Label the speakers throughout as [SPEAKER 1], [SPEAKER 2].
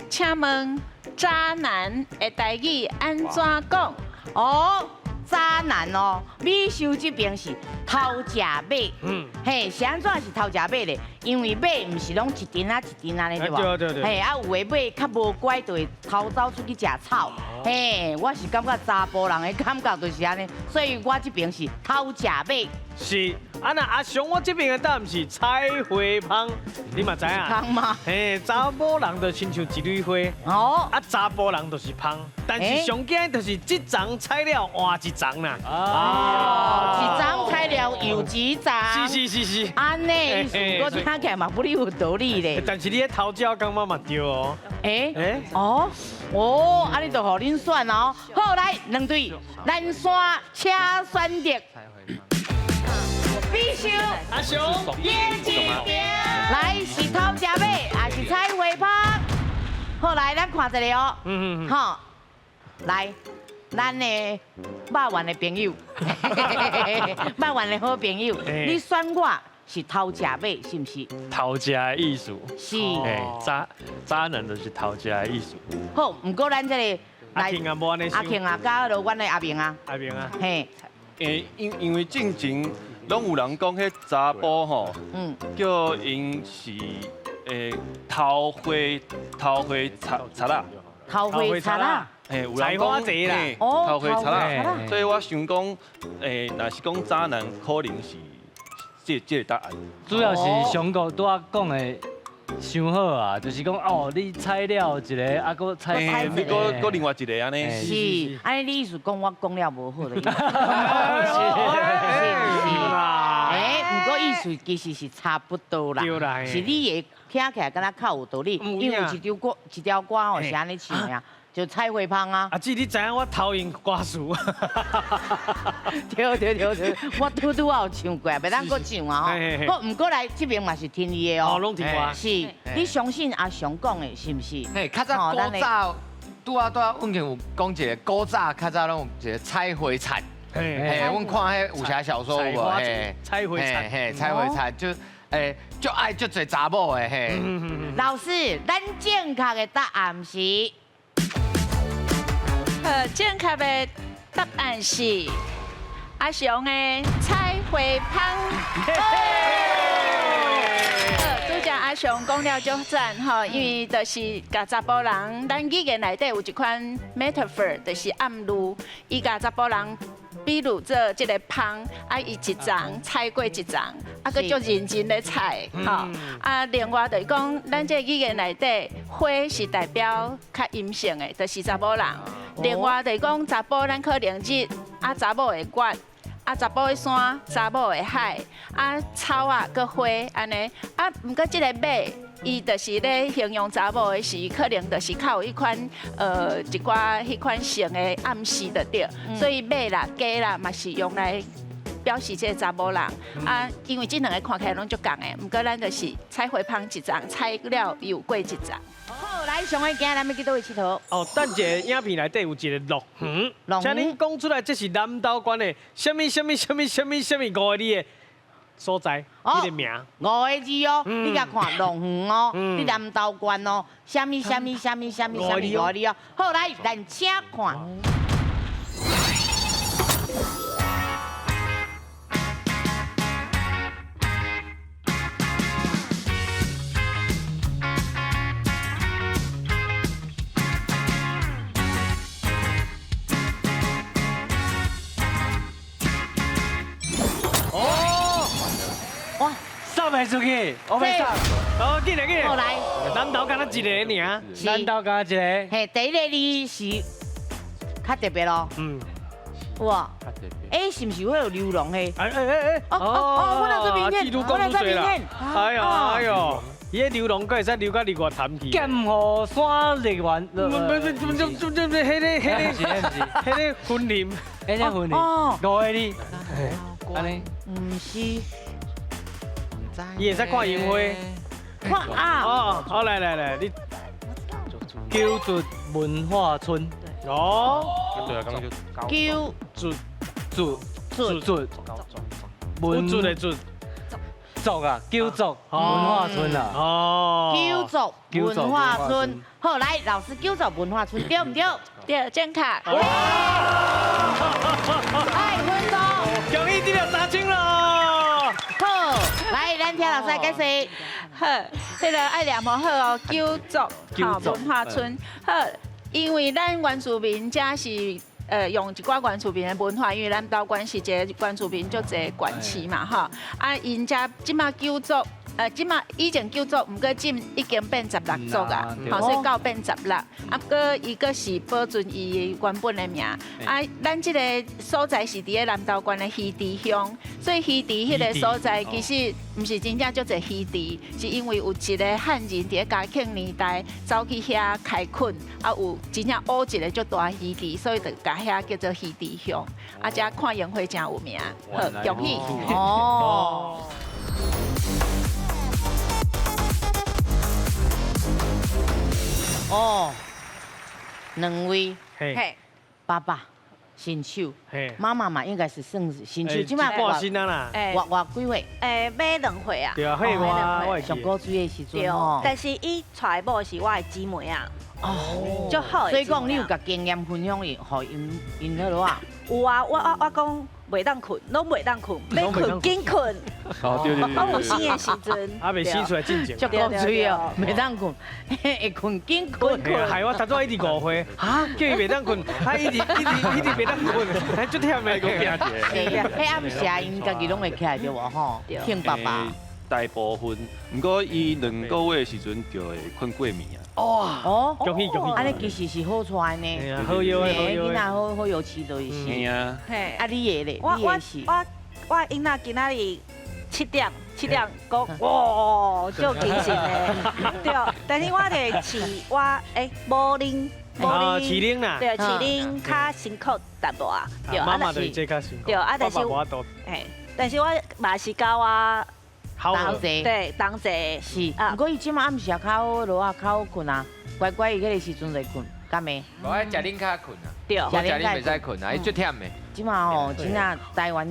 [SPEAKER 1] 請問渣男的台語按怎講？
[SPEAKER 2] 哦，渣男哦，美秀這邊是偷食馬，嘿，是按怎是偷食馬咧？因為馬毋是攏一陣仔一陣按呢對無？
[SPEAKER 3] 對對對。
[SPEAKER 2] 嘿，啊有的馬較無乖，就會偷走出去食草。嘿，我是感覺查埔人的感覺就是按呢，所以我這邊是偷食馬。
[SPEAKER 3] 是，啊那阿雄，我這邊的答案是採花蜂，你嘛知影？
[SPEAKER 2] 蜂嗎？
[SPEAKER 3] 嘿，查某人就親像一蕊花，
[SPEAKER 2] 哦，
[SPEAKER 3] 啊查埔人就是蜂，但是上驚就是這叢採了換一叢啦。
[SPEAKER 2] 哦，一叢採了又一叢。
[SPEAKER 3] 是是是是。
[SPEAKER 2] 按呢意思，我聽起來嘛不哩有道理咧。
[SPEAKER 3] 但是你咧頭鳥感覺嘛對哦。
[SPEAKER 2] 欸欸哦哦，按呢就予恁選哦。好，來兩隊，南山請選擇。美秀，
[SPEAKER 3] 阿雄，
[SPEAKER 2] 來是偷食馬，還是採花蜂？好，來咱看一下哦。好，來，咱的肉圓的朋友，肉圓的好朋友，你選我是偷食馬，是毋是？
[SPEAKER 4] 偷食的意思。
[SPEAKER 2] 是。
[SPEAKER 4] 渣渣男就是偷食的意思。
[SPEAKER 2] 好，毋過咱這個
[SPEAKER 3] 阿慶啊，無按呢
[SPEAKER 2] 阿慶啊，佮阮的阿明啊。
[SPEAKER 3] 阿明啊。
[SPEAKER 2] 嘿。
[SPEAKER 5] 欸，因為進前攏有人講彼查埔吼，叫𪜶是偷花偷花賊賊仔，
[SPEAKER 2] 偷花賊仔，
[SPEAKER 5] 嘿，有人講偷花賊仔，所以我想講，若是講渣男，可能是這個答案。
[SPEAKER 6] 主要是上個拄仔講的傷好啊，就是講哦，你採了一個，啊，閣採，
[SPEAKER 5] 你閣閣另外一個按呢？
[SPEAKER 2] 是，按呢你意思講我講了無好的意思？是是。欸，毋過意思其實是差不多啦，是你會聽起來敢若較有道理，因為有一條歌，一條歌哦是按呢唱的啊，就採花蜂啊。
[SPEAKER 3] 阿姊，你知影我偷用歌詞？
[SPEAKER 2] 對對對對，我拄拄仔有唱過，袂當閣唱啊吼。好，毋過來這邊嘛是聽伊的哦。
[SPEAKER 3] 哦，攏聽我。
[SPEAKER 2] 是，你相信阿雄講的，是毋是？
[SPEAKER 7] 嘿，較早古早拄仔拄仔，阮有講一個古早較早攏有一個採花賊。嘿，阮看彼武俠小說有無？嘿，
[SPEAKER 3] 採花賊，
[SPEAKER 7] 嘿，採花賊就，就愛足濟查某的嘿。
[SPEAKER 2] 老師，咱正確的答案是。
[SPEAKER 1] 好，正確的答案是阿雄的採花蜂。拄才阿雄講了足讚吼，因為就是共查埔人，咱語言內底有一款 metaphor，就是暗喻，伊共查埔人比喻做這个蜂，啊，伊一叢採過一叢，啊，閣足認真咧採，吼。啊，另外就是講，咱這个語言內底，花是代表較陰性的，就是查某人。另外就是講，查埔咱可能日，啊，查某的月，啊，查埔的山，查某的海，啊，草仔閣花按呢，啊，毋過這个馬，伊就是咧形容查某的時，可能就是較有彼款一寡彼款性的暗示就對，所以馬啦、雞啦嘛是用來表示這个查某人。啊，因為這兩个看起來攏足仝的，毋過咱就是採花蜂一叢，採了又過一叢。
[SPEAKER 2] 好，來上個今咱欲去佗位𨑨迌？
[SPEAKER 3] 哦，等一下影片內底有一个樂園，請恁講出來，這是南投縣的啥物啥物啥物啥物啥物五个字的所在，彼个名。
[SPEAKER 2] 五个字哦，你共看樂園哦，佇南投縣哦，啥物啥物啥物啥物啥物五个字哦。好，來，咱請看。
[SPEAKER 3] 哦，
[SPEAKER 2] 哇，
[SPEAKER 6] 掃袂出去，我欲掃。
[SPEAKER 3] 好，緊來緊來。
[SPEAKER 2] 好來，
[SPEAKER 3] 南投敢若一个爾。
[SPEAKER 6] 南投敢若一个。
[SPEAKER 2] 嘿，第一个字是較特別咯。哇，欸，是毋是會有流浪的？
[SPEAKER 3] 哎哎哎哎！
[SPEAKER 2] 哦哦哦，我來這邊念，我來這邊念。
[SPEAKER 3] 哎呦哎呦，伊个流浪閣會使流到日月潭去。
[SPEAKER 6] 劍湖山樂園。
[SPEAKER 3] 不不不不不不，彼个彼个彼个雲林，
[SPEAKER 6] 彼个雲林，五个字。按呢？
[SPEAKER 2] 毋是。
[SPEAKER 3] 伊會使看櫻花。
[SPEAKER 2] 看啊！
[SPEAKER 3] 哦，好來來來，你
[SPEAKER 6] 九族文化村。
[SPEAKER 3] 哦。
[SPEAKER 4] 對啊，剛剛就
[SPEAKER 2] 九
[SPEAKER 3] 族
[SPEAKER 6] 族
[SPEAKER 2] 族
[SPEAKER 6] 族
[SPEAKER 3] 文族的族
[SPEAKER 6] 族啊，九族文化村啊。
[SPEAKER 3] 哦。
[SPEAKER 2] 九族文化村。好，來，老師九族文化村對毋對？
[SPEAKER 1] 對，正確。
[SPEAKER 2] 來，分數。
[SPEAKER 3] 恭喜得了3000咯。
[SPEAKER 2] 好，來，咱聽老師解釋。
[SPEAKER 1] 好，彼个愛念好哦，九族吼文化村。好，因為咱原住民遮是用一寡原住民的文化，因為咱東縣是一个原住民足濟縣市嘛吼。啊，𪜶遮這馬九族。這馬以前九族，毋過這已經變16族啊，吼，所以九變16。啊，閣伊閣是保存伊原本的名。啊，咱這個所在是佇咧南投縣的魚池鄉，所以魚池彼个所在其實毋是真正足濟魚池，是因為有一個漢人佇咧嘉慶年代走去遐開墾，啊有真正挖一个足大魚池，所以就共遐叫做魚池鄉。啊，遮看櫻花真有名，好，恭喜。
[SPEAKER 2] 哦。哦，兩位，爸爸新手，媽媽嘛應該是算新手，這馬
[SPEAKER 3] 半新啊啦，
[SPEAKER 2] 活活幾歲？
[SPEAKER 8] 買兩歲啊。
[SPEAKER 3] 對啊，歲我
[SPEAKER 2] 上古水的時陣吼。
[SPEAKER 8] 但是伊娶某是我的姊妹啊。哦，足好。
[SPEAKER 2] 所以講你有共經驗分享伊，予𪜶𪜶好囉啊？
[SPEAKER 8] 有啊，我講袂當睏，攏袂當睏，欲睏緊睏。
[SPEAKER 5] 哦，對對對。
[SPEAKER 8] 我有生的時陣。
[SPEAKER 3] 啊，未生出來進前。
[SPEAKER 2] 足古錐哦，袂當睏，會睏緊睏。
[SPEAKER 3] 害我頭拄一直誤會，哈，叫伊袂當睏，他一直一直一直袂當睏，還足忝的。
[SPEAKER 2] 彼暗時𪜶家己攏會起來對無吼？聽爸爸。
[SPEAKER 5] 大部分，毋過伊兩個月的時陣就會睏過暝啊。
[SPEAKER 2] 哦，
[SPEAKER 3] 恭喜恭喜！
[SPEAKER 2] 按呢其實是好帶呢，
[SPEAKER 3] 好藥的，好藥的。
[SPEAKER 2] 囡仔好好藥飼就是。
[SPEAKER 5] 係啊。
[SPEAKER 2] 啊，你的咧？
[SPEAKER 8] 我我我我囡仔今仔日7點7點講，哇，足精神的，對。但是我就飼我母奶，
[SPEAKER 3] 母奶，飼奶啦。
[SPEAKER 8] 對，飼奶較辛苦淡薄仔。對，
[SPEAKER 3] 媽媽就是這較辛苦。
[SPEAKER 8] 對，啊，但是，但是我嘛是教我。
[SPEAKER 2] 同齊，
[SPEAKER 8] 對，同齊
[SPEAKER 2] 是。毋過伊這馬暗時也較好落啊，較好睏啊，乖乖伊彼个時陣就睏，敢袂？
[SPEAKER 7] 無愛食奶較睏啊，
[SPEAKER 8] 對，
[SPEAKER 7] 食奶袂使睏啊，伊足忝的。
[SPEAKER 2] 這馬吼，真正台灣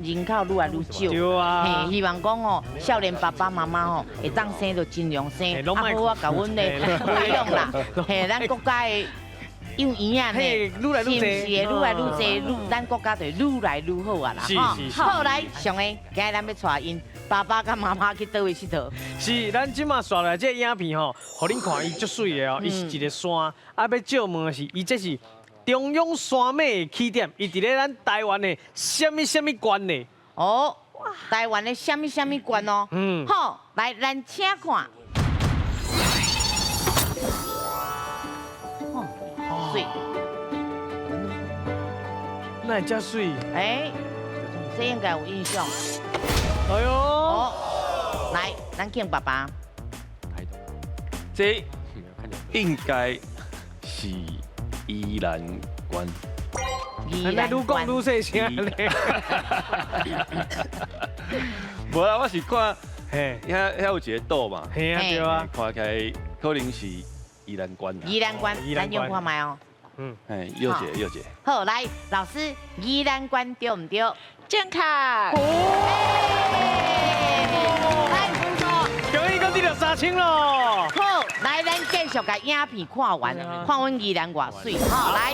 [SPEAKER 2] 人口愈來愈少，
[SPEAKER 3] 對啊。
[SPEAKER 2] 嘿，希望講吼，少年爸爸媽媽吼，會當生就盡量生，啊好啊，共阮咧培養啦，嘿，咱國家的幼兒啊呢，
[SPEAKER 3] 愈來愈濟，
[SPEAKER 2] 是毋是？愈來愈濟，愈咱國家就愈來愈好啊啦。
[SPEAKER 3] 是。
[SPEAKER 2] 好，來上个，今日咱欲帶𪜶爸爸佮媽媽去佗位𨑨迌？
[SPEAKER 3] 是，咱這馬紲來這個影片吼，予恁看伊足媠的哦，伊是一個山，啊，欲借問的是，伊這是中央山脈的起點，伊佇咧咱台灣的啥物啥物縣呢？
[SPEAKER 2] 哦，台灣的啥物啥物縣哦？嗯。好，來，咱請看。哦，媠。
[SPEAKER 3] 哪會遮媠？
[SPEAKER 2] 欸，這應該有印象。
[SPEAKER 3] 哎喲，
[SPEAKER 2] 來，咱敬爸爸。
[SPEAKER 5] 這應該是宜蘭縣。
[SPEAKER 2] 宜蘭縣。
[SPEAKER 3] 愈講愈細聲咧。
[SPEAKER 5] 無啦，我是看，遐遐有一個島嘛。
[SPEAKER 3] 嘿啊，對啊。
[SPEAKER 5] 看起來可能是宜蘭縣。
[SPEAKER 2] 宜蘭縣，咱用看覓哦。
[SPEAKER 5] 嗯，哎，又一个，又一个。
[SPEAKER 2] 好，來，老師，宜蘭縣對毋對？
[SPEAKER 1] 正確。
[SPEAKER 2] 來，分數。
[SPEAKER 3] 恭喜講得了3000咯。
[SPEAKER 2] 好，來，咱繼續共影片看完，看阮宜蘭偌媠。好，來。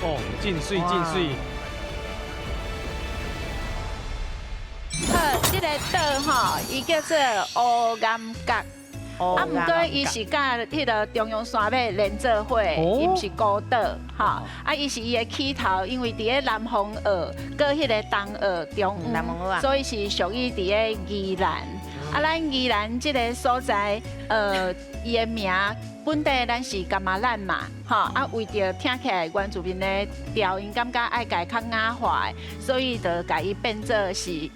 [SPEAKER 3] 哦，真媠，真媠。
[SPEAKER 1] 好，這個島吼，伊叫做烏岩角。啊，毋過伊是佮彼个中央山脈連做伙，伊毋是孤島，吼。啊，伊是伊的起頭，因為佇咧南風澳，佮彼個東澳中央，所以是屬於佇咧宜蘭。啊，咱宜蘭這个所在，伊的名本地咱是噶瑪蘭嘛，吼。啊，為著聽起來原住民的調，𪜶感覺愛共較雅化的，所以就共伊變做是。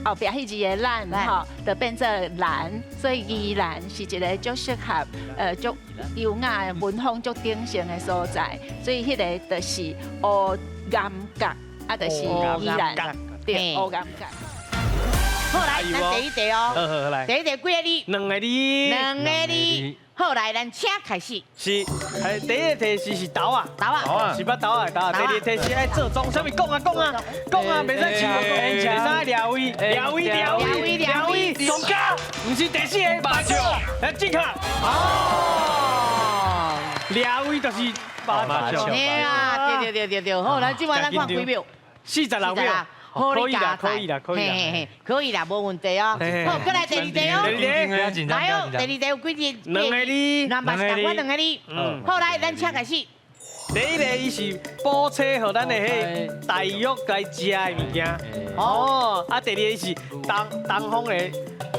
[SPEAKER 1] 後壁彼字个咱吼，就變做蘭，所以宜蘭是一个足適合，足優雅的文風足鼎盛的所在，所以彼个就是烏岩角，啊，就是宜蘭，對，烏岩角。
[SPEAKER 2] 好來，咱第一題哦。
[SPEAKER 3] 好好來。
[SPEAKER 2] 第一題幾個字？
[SPEAKER 3] 兩個字。
[SPEAKER 2] 兩個字。好來，咱請開始。
[SPEAKER 3] 是，係第一個提示是豆仔。
[SPEAKER 2] 豆仔。
[SPEAKER 3] 是捌豆仔的豆仔。第二個提示愛做裝，啥物講啊講啊講啊，袂使試，袂使掠位，掠位掠位掠位，上加，毋是第四個，麻將，來進卡。
[SPEAKER 2] 哦。
[SPEAKER 3] 掠位就是麻將。
[SPEAKER 2] 對啊，對對對對對，好，咱這擺咱看幾秒？46
[SPEAKER 3] 秒。可以啦，可以啦，可以啦，
[SPEAKER 2] 可以啦，無問題哦。好，過來第二題哦。來哦，第二題有幾字？
[SPEAKER 3] 兩個字。
[SPEAKER 2] 兩個字，兩個字。好，來，咱請開始。
[SPEAKER 3] 第一個伊是補車，予咱的彼大約來食的物件。哦，啊，第二個是東東方的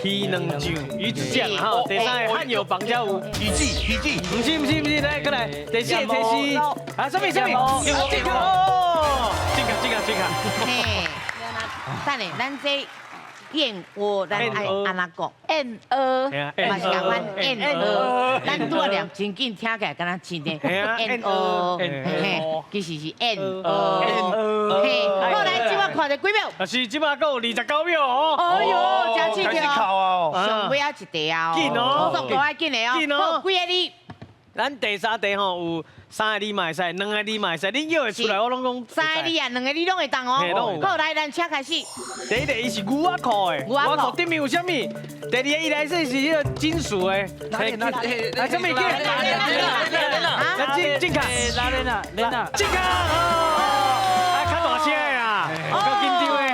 [SPEAKER 3] 魚卵醬、魚子醬，吼。第三個漢有房才有
[SPEAKER 9] 魚子，魚子。
[SPEAKER 3] 毋是毋是毋是，來過來。第四個提示，啊，啥物啥物？這個哦，這個這個這個。
[SPEAKER 2] 等下，咱這燕窩，咱愛按怎講？
[SPEAKER 1] 燕窩，
[SPEAKER 2] 嘛是共款燕窩。咱拄仔念真緊，聽起來敢若真的。燕窩，嘿，其實是燕窩。嘿，好來，這擺看著幾秒？
[SPEAKER 3] 啊是，這擺閣有29秒哦。
[SPEAKER 2] 哎喲，真刺激
[SPEAKER 9] 哦！
[SPEAKER 2] 上尾仔一題啊，
[SPEAKER 3] 緊哦，
[SPEAKER 2] 速度愛緊的哦。好，幾個字？
[SPEAKER 3] 咱第三題吼有三個字嘛會使，兩個字嘛會使，恁叫會出來，我攏講。
[SPEAKER 2] 三個字啊，兩個字攏會當哦。好，來，咱請開始。
[SPEAKER 3] 第一個伊是牛仔褲的，牛仔褲頂面有啥物？第二個伊內底是彼個金屬的。來，啥物？來，進進卡，
[SPEAKER 6] 拉鏈啊，鏈啊，
[SPEAKER 3] 進卡哦，啊，較大聲的啊，夠緊張的。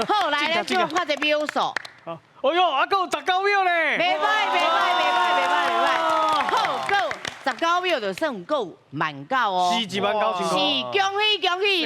[SPEAKER 2] 好，來，咱這看一個秒數。
[SPEAKER 3] 哎喲，啊，閣有19秒咧。
[SPEAKER 2] 袂歹，袂歹，袂歹，袂歹，袂歹。好，閣19秒就算夠滿九哦。
[SPEAKER 3] 是19,000塊。
[SPEAKER 2] 是，恭喜恭喜！